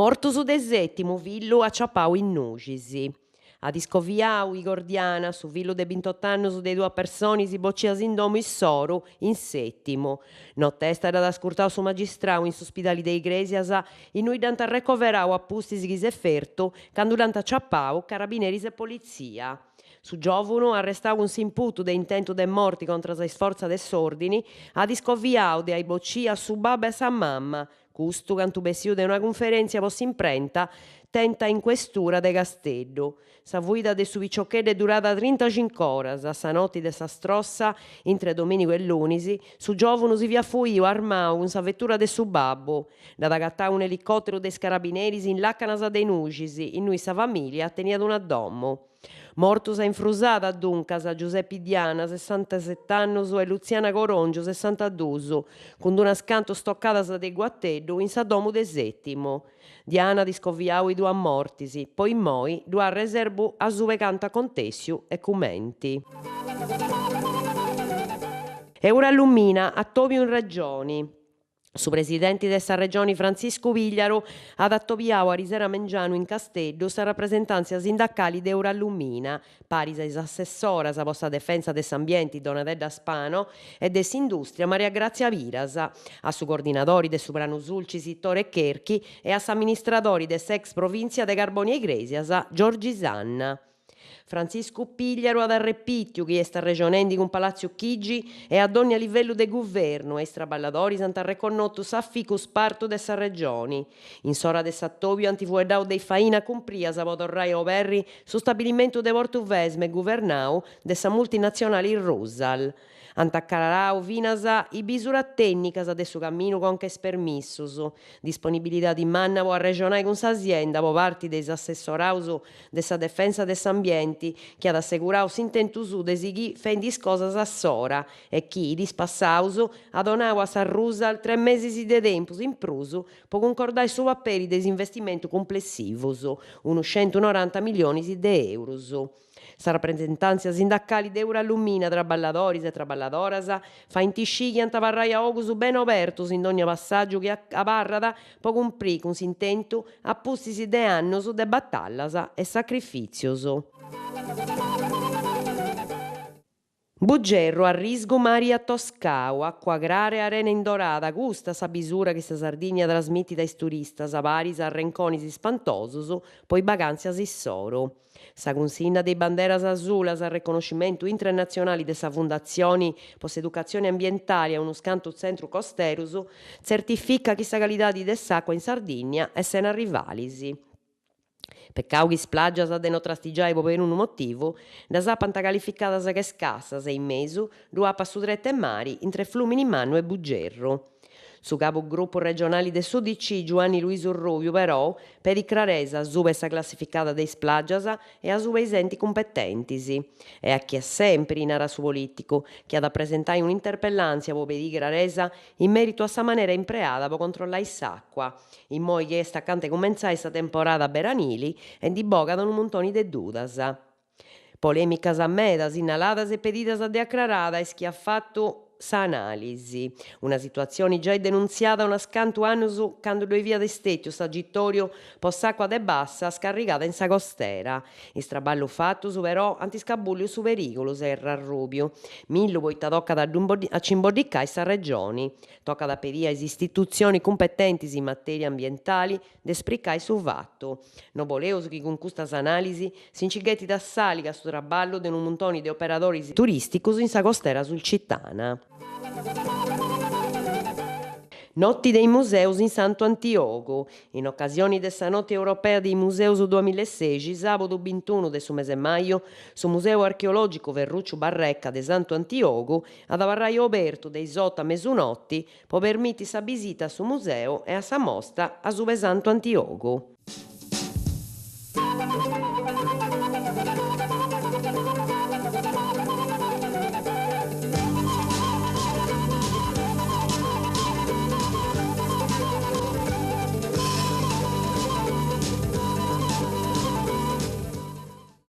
Mortus de Sètimu fillu aciapau in Nuxis. At iscoviau Igor Diana, su fillu de bintot'annus de duas personis bocias in domu issoru in Sètimu. Notesta dd'at ascurtau su magistrau in s'uspidali de Igrèsias, innui dd'ant arrecoverau a pustis chi s'est fertu candu dd'ant aciapau carabineris e politzia. Su giòvunu, arrestau cun s'imputu de intentu de morti contras a is fortzas de s'òrdini, at iscoviau de ai bociu a su babbu e a sa mamma, Custu cantu bessiu de una cunferèntzia po s'imprenta tenta in questura de Casteddu. Sa fuida de su piciocheddu est durada trintacinc'oras, sa noti de sa strossa, intre domìnigu e lunis, su giòvunu si fiat fuiu armau cun sa vetura de su babbu. Dd'at agatau un'elicòteru de is carabineris in làcanas de Nuxis, innui sa famìlia teniat una domu. Mortus a infrusada, duncas, Giuseppi Diana, sessantaset'annus, e Lutziana Corongiu, sessantadus, cun d'unas cantu stocadas de guateddu in sa domu de Sètimu. Diana at iscoviau is duas mortis, po immoi ddu at reserbu asuba 'e cantu acontèssiu e cumenti. Eurallumina, atòbiu in Regioni. Su presidenti de sa Regioni Frantziscu Pigliaru at atobiau arisera mengianu in Casteddu sa rapresentàntzia sindacali de Eurallumina, paris a is assessoras po sa defensa de s'ambienti Donatella Spano e de s'indùstria Maria Grazia Piras, a su coordinadori de su Pranu Sulcis Tore Cherchi e a s'amministradori de s'ex provìntzia de Carbònia Igrèsias Giorgi Sanna. Frantziscu Pigliaru at arrepìtiu chi est arrexonendi cun Palàtziu Chigi e a dònnia livellu de guvernu e is traballadoris ant arreconnotu s'aficu spartu de sa Regioni. In s'ora de s'atòbiu ant fueddau de is fainas cumprias po torrai a oberri su stabilimentu de Portuvesme guvernau de sa multinatzionali Rusal. Ant acrarau finas is bisuras tènnicas de su caminu conca a is permissus, disponibilidadi manna po arrexonai cun s'azienda po parti de is assessoraus de sa defensa de s'ambienti chi at assegurau s'intentu suu de sighì fendi is cosas a s'ora e chi, is dis passaus, at donau a sa Rusal tres mesis de tempus in prus po cuncordai su paperi de is investimentus cumplessivus, unus centunoranta milionis de eurus. Sa rapresentàntzia sindacali de Eurallumina, traballadoris e traballadoras, faint scì chi ant abarrai a ogus bene obertus in dònnia passàgiu chi abarrat po cumprì cun s'intentu a pustis de annus de batallas e sacrifìtzius. Bugerru, arrisgu mari atoscau, àcua crara e arena indorada, custa sa bisura chi sa Sardigna trasmitit a is turistas, paris a arrenconis ispantosus po is bagàntzias issoru. Sa cunsinna de is banderas asulas, arreconnoscimentu internatzionali de sa Fundatzioni po s'educatzioni ambientali a unus cantu tzentrus costerus, tzertificat chi sa calidadi de s'àcua in Sardigna est sena rivalis. Pecau chi is plàgias de no trastigiai po perunu motivu ddas apant calificadas che scassas e in mesu ddu apat su tretu 'e mari intre Flùmini Mannu e Bugerru. Su cabu grupu regionali de s'UDC Giuanni Luisu Rubiu perou pedit craresa asuba 'e sa classificada de is plàgias e asuba 'e is entis cumpetentis. E a chi est sempri, narat su polìticu, chi at a presentai un'interpellàntzia po pediri craresa in meritu a sa manera impreada po controllai s'àcua, immoi chi est acanta 'e cumentzai sa temporada beranili e ndi bogat unu muntoni de dudas. Polèmicas meda, sinnaladas e pedidas de acrarada est chi at fatu s'anàlisi. Una situatzioni giai denuntziada unas cantu annus candu ddoi fiat stètiu s'agitòriu po s'àcua de bassa scarrigada in sa costera. Is traballus fatus però ant scabùlliu su perìgulu, serrat Rubiu. Millu poita tocat a nci imboddicai sa Regioni. Tocat a pedì a is istitutzionis cumpetentis in matèria ambientali de spricai su fatu. No boleus chi cun custas anàlisi si nci ghetit a s'àliga su traballu de unu muntoni de operadoris turìsticus in sa costera sulcitana. Noti de is museus in Santu Antiogu. In ocasioni de sa Noti Europea de is Museus duamilla e sexi, sàbudu bintunu de su mese maju, su Museu Archeològicu Ferrucciu Barreca de Santu Antiogu at abarrai obertu de is otu a mesunoti po permiti sa bisita a su museu e a sa mostra asuba 'e Santu Antiogu.